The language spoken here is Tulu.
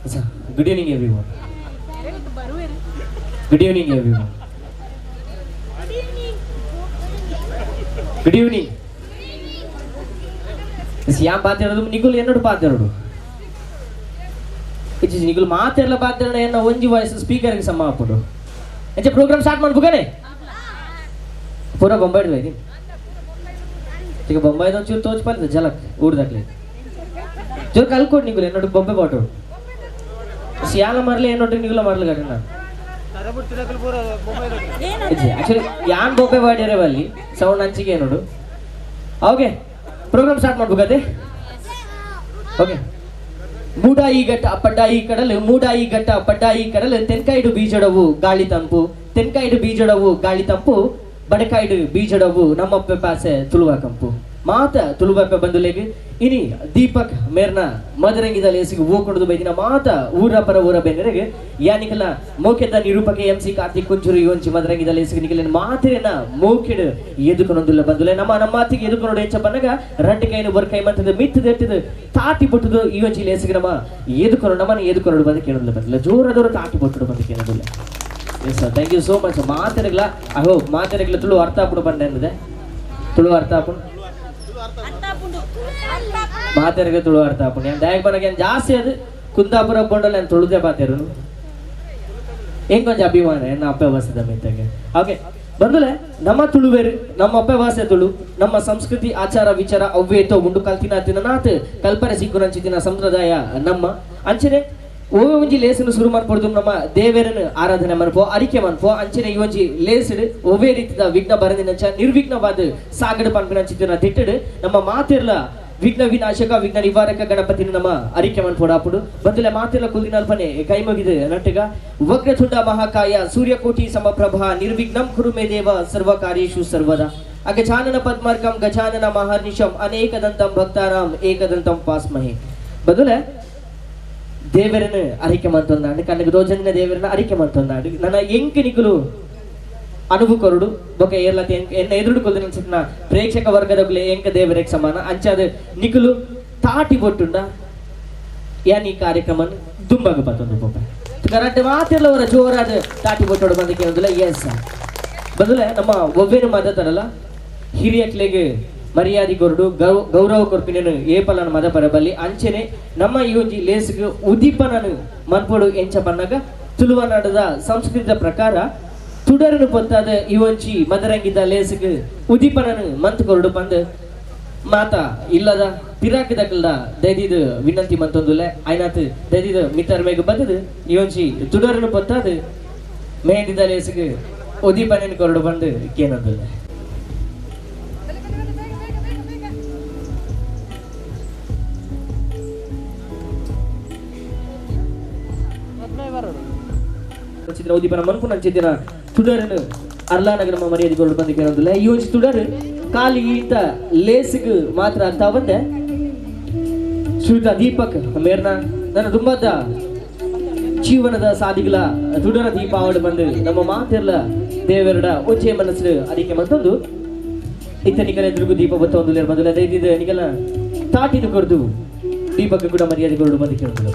Good evening everyone. Good evening everyone. Good evening. Yam ಪಾತೆರದು ನಿಗುಲು ಎನ್ನೋಡು ಪಾತೆರಡು ಇಜ್ಜಿ ನಿಗುಲು ಮಾತೆರ್ಲ ಪಾತೆರಣ ಎನ್ನ ಒಂಜಿ ವಾಯ್ಸ್ ಸ್ಪೀಕರ್ಗೆ ಸಮ ಆಪುಂಡು ಎಂಚ ಪ್ರೋಗ್ರಾಮ್ ಸ್ಟಾರ್ಟ್ ಮಾಡ್ಬುಕನೆ ಪೂರ ಬೊಂಬೈಡ್ ಬೈದಿ ಈಗ ಬೊಂಬೈದ ಒಂಚೂರು ತೋಚ್ ಪಾಲಿದ ಜಲಕ್ ಊರ್ದಾಕ್ಲಿ ಜೋರ್ ಕಲ್ಕೊಡು ನಿಗುಲು ಎನ್ನೋಡು ಬೊಂಬೆ ಬಾಟು ಸಿಯಾಲ ಮರ್ಲಿ ಎನ್ನೋಡು ನಿಗುಲ ಮರ್ಲು ಗಡಿನ ಆಕ್ಚುಲಿ ಯಾನ್ ಬೊಂಬೆ ಬಾಡಿಯರೆ ಬಲ್ಲಿ ಸೌಂಡ್ ಅಂಚಿಗೆ ಏನೋಡು. Okay, program start ಮಾಡ್ಬೇಕಾದೆ. Okay. ಮೂಡಾಯಿ ಘಟ್ಟ ಪಡ್ಡಾಯಿ ಕಡಲು, ಮೂಡಾಯಿ ಘಟ್ಟ ಪಡ್ಡಾಯಿ ಕಡಲು, ತೆನ್ಕಾಯ್ಡು ಬೀಜಡವು ಗಾಳಿ ತಂಪು, ತೆನ್ಕಾಯ್ಡು ಬೀಜಡವು ಗಾಳಿ ತಂಪು, ಬಡಕಾಯ್ಡು ಬೀಜಡವು ನಮ್ಮಪ್ಪೆ ಪಾಸೆ ತುಳುವ ಕಂಪು. ಮಾತ ತುಳುವಪ್ಪೆ ಬಂದುಲೇಗ್ ಇನಿ ದೀಪಕ್ ಮೇರ್ನ ಮದರಂಗಿದ ಲೇಸಿಗೆ ಓಕೊಂಡು ಬೈದಿನ ಮಾತ ಊರ ಪರ ಊರ ಬೆನ್ನರೆಗೆ ಯಾನಿಕಲ ಮೋಕೆದ ನಿರೂಪಕ ಎಂ ಸಿ ಕಾರ್ತಿಕ್ ಕುಂಚೂರು ಯೋಂಚಿ ಮದರಂಗಿದ ಲೇಸಿಗೆ ನಿಕಲಿನ ಮಾತಿನ ಮೋಕೆಡು ಎದುಕೊನೊಂದುಲ್ಲ ಬಂದುಲೆ ನಮ್ಮ ನಮ್ಮಾತಿಗೆ ಎದುಕೊನೋಡು ಎಂಚ ಬನ್ನಗ ರಡ್ಡು ಕೈನು ಬರ್ ಕೈ ಮಂತದ ಮಿತ್ತದೆಟ್ಟಿದ ತಾಟಿ ಪೊಟ್ಟುದು ಈ ಒಂಚಿ ಲೇಸಿಗೆ ನಮ್ಮ ಎದುಕೊನು ನಮ್ಮನ್ನ ಎದುಕೊನೋಡು ಬಂದು ಕೇಳೋದಿಲ್ಲ ಬಂದಿಲ್ಲ ಜೋರದವರು ತಾಟಿ ಪೊಟ್ಟುಡು ಬಂದು ಕೇಳೋದಿಲ್ಲ. Yes sir, thank you so much. ಮಾತೆರೆಗ್ಲ I hope ಮಾತೆರೆಗ್ಲ Tulu ಅರ್ಥ ಆಪುಡು ಬಂದೆ ತುಳು ಅರ್ಥ ಆಪುಡು ಮಾತೆರೆಗೆ ತುಳು ಅರ್ಥ ಆಪುಂಡು. ಏನು ದಯಕ್ಕೆ ಬನ್ನಗ ಏನು ಜಾಸ್ತಿ ಅದು ಕುಂದಾಪುರ ಕೊಂಡಲ್ಲ ನಾನು ತುಳುದೇ ಪಾತೆರುನು ಹೆಂಗೆ ಕೊಂಚ ಅಭಿಮಾನ ಎನ್ನ ಅಪ್ಪೆ ಭಾಷೆದ ಮಿತ್ತಾಗೆ. ಓಕೆ ಬಂದುಲೆ ನಮ್ಮ ತುಳುವೇರು ನಮ್ಮ ಅಪ್ಪೆ ಭಾಷೆ ತುಳು, ನಮ್ಮ ಸಂಸ್ಕೃತಿ ಆಚಾರ ವಿಚಾರ ಅವ್ವೇತೋ ಉಂಡು ಕಲ್ತಿನ ತಿನ್ನನಾತ್ ಕಲ್ಪನೆ ಸಿಕ್ಕುನಂಚಿತಿನ ಸಂಪ್ರದಾಯ ನಮ್ಮ ಅಂಚನೆ ಓವೆ ಒಂಜಿ ಲೇಸನ್ನು ಶುರು ಮನ್ಪೊಡ್ದು ನಮ್ಮ ದೇವರನ್ನು ಆರಾಧನೆ ಮನ್ಪೋ ಅರಿಕೆ ಮನ್ಪೋ ಅಂಚನೆ ಈ ಒಂಜಿ ಲೇಸಡು ಒವ್ವೇ ರೀತಿದ ವಿಘ್ನ ಬರದಿನಂಚ ನಿರ್ವಿಘ್ನವಾದ ಸಾಗಡು ಪನ್ಪಿನಂಚಿತಿನ ದಿಟ್ಟಡು ನಮ್ಮ ಮಾತಿರ್ಲ ವಿಘ್ನ ವಿನಾಶಕ ವಿಘ್ನ ನಿವಾರಕ ಗಣಪತಿನ ನಮ್ಮ ಅರಿಕೆ ಮನ್ಪೋಡಾಪುಡು ಬಂದುಲೆ ಮಾತಿರ್ಲ ಕುಲ್ದಿನಲ್ಪನೆ ಕೈ ಮುಗಿದು ನಟ್ಟಗ ವಕ್ರತುಂಡ ಮಹಾಕಾಯ ಸೂರ್ಯಕೋಟಿ ಸಮಪ್ರಭಾ ನಿರ್ವಿಘ್ನಂ ಕುರು ಮೇ ದೇವ ಸರ್ವ ಕಾರ್ಯೇಷು ಸರ್ವದಾ ಅಗಜಾನನ ಪದ್ಮಾರ್ಕಂ ಗಜಾನನ ಮಹಾರ್ನಿಶಂ ಅನೇಕದಂತಂ ಭಕ್ತಾರಾಂ ಏಕದಂತಂ ಪಾಸ್ಮಹೆ. ಬದುಲೆ ದೇವರನ್ನು ಅರಿಕೆ ಮಂತೊಂದಾಂಡು ಕಣ್ಣಿಗೆ ದೋಜಂದಿನ ದೇವರನ್ನ ಅರಿಕೆ ಮಂತೊಂದಾಂಡು ನನ್ನ ಎಂಕ್ ನಿಕುಲು ಅನುಭವಕೊರಡು ಬೊಕ ಏರ್ಲತೆ ಎನ್ನ ಎದುರುಡು ಕೊಲ್ದಿನ ಸಿಕ್ನ ಪ್ರೇಕ್ಷಕ ವರ್ಗದಗುಲೆ ಎಂಕ ದೇವರಿಗೆ ಸಮಾನ ಅಂಚಾದ ನಿಕುಲು ತಾಟಿ ಬೊಟ್ಟುಂಡ ಯಾನ್ ಈ ಕಾರ್ಯಕ್ರಮ ದುಂಬಾಗ ಬತ್ತೊಂದು ಪೊಪ್ಪ ಕರೆಕ್ಟ್ ಮಾತಿರ್ಲವರ ಜೋರಾದ ತಾಟಿ ಬೊಟ್ಟೋಡು ಬಂದ ಕೇಳೋದಿಲ್ಲ. ಎಸ್ ಬದಲೆ ನಮ್ಮ ಒವ್ವೇನು ಮದತರಲ್ಲ ಹಿರಿಯಕ್ಲೆಗೆ ಮರ್ಯಾದೆ ಕೊರಡು ಗೌರವ ಕೊರ್ಪಿನನು ಏಪಲನ ಮದ ಪರಬಲ್ಲಿ ಅಂಚನೆ ನಮ್ಮ ಈ ಒಂಜಿ ಲೇಸ್ಗೆ ಉದೀಪನನು ಮನ್ಪೊಡು ಎಂಚ ಪನ್ನಗ ತುಳುವನಾಡದ ಸಂಸ್ಕೃತಿಯ ಪ್ರಕಾರ ತುಡರನು ಪೊತ್ತಾದ ಈ ಒಂಜಿ ಮದರಂಗಿದ ಲೇಸ್ಗೆ ಉದೀಪನನು ಮಂತ್ ಕೊರಡು ಪಂದ್ ಮಾತಾ ಇಲ್ಲದ ಪಿರಾಕಿದಕಲ್ದ ದೈದಿದ ವಿನಂತಿ ಮಂತೊಂದುಲೆ ಐನಾತ್ ದೈದಿದ ಮಿತ್ತರ್ಮೆಗ್ ಬದದು ಈ ಒಂಜಿ ತುಡರನು ಪೊತ್ತಾದ ಮೆಹಂದಿದ ಲೇಸ್ಗೆ ಉದೀಪನನು ಕೊರಡು ಬಂದು ಕೇನೊಂದುಲೆ. ಚಿತ್ರ ಉದೀಪನ ಮನ್ಪುನ ಚಿತ್ತಿನ ತುಡರನು ಅರ್ಲಾನಗರ ಮರ್ಯಾದೆ ಕೊರಡು ಬಂದು ಕೇಳೋದಿಲ್ಲ. ಈ ಒಂಜಿ ತುಡರು ಖಾಲಿ ಈತ ಲೇಸಿಗೆ ಮಾತ್ರ ಅಂತ ಬಂದೆ ಶ್ರೀಯುತ ದೀಪಕ್ ಮೇರ್ನ ನನ್ನ ತುಂಬಾದ ಜೀವನದ ಸಾದಿಗಳ ತುಡರ ದೀಪಾವಳಿ ಬಂದು ನಮ್ಮ ಮಾತಿರ್ಲ ದೇವರಡ ಒಂಚೆ ಮನಸ್ಸು ಅದಕ್ಕೆ ಮತ್ತೊಂದು ಇತ್ತ ನಿಕಲ ಎದುರಿಗೂ ದೀಪ ಬತ್ತ ಒಂದು ಬಂದಿಲ್ಲ ದೈದಿದ ನಿಕಲ ತಾಟಿನ ಕೊರದು ದೀಪಕ್ಕೆ ಕೂಡ ಮರ್ಯಾದೆ ಕೊರಡು ಬಂದು ಕೇಳೋದಿಲ್ಲ.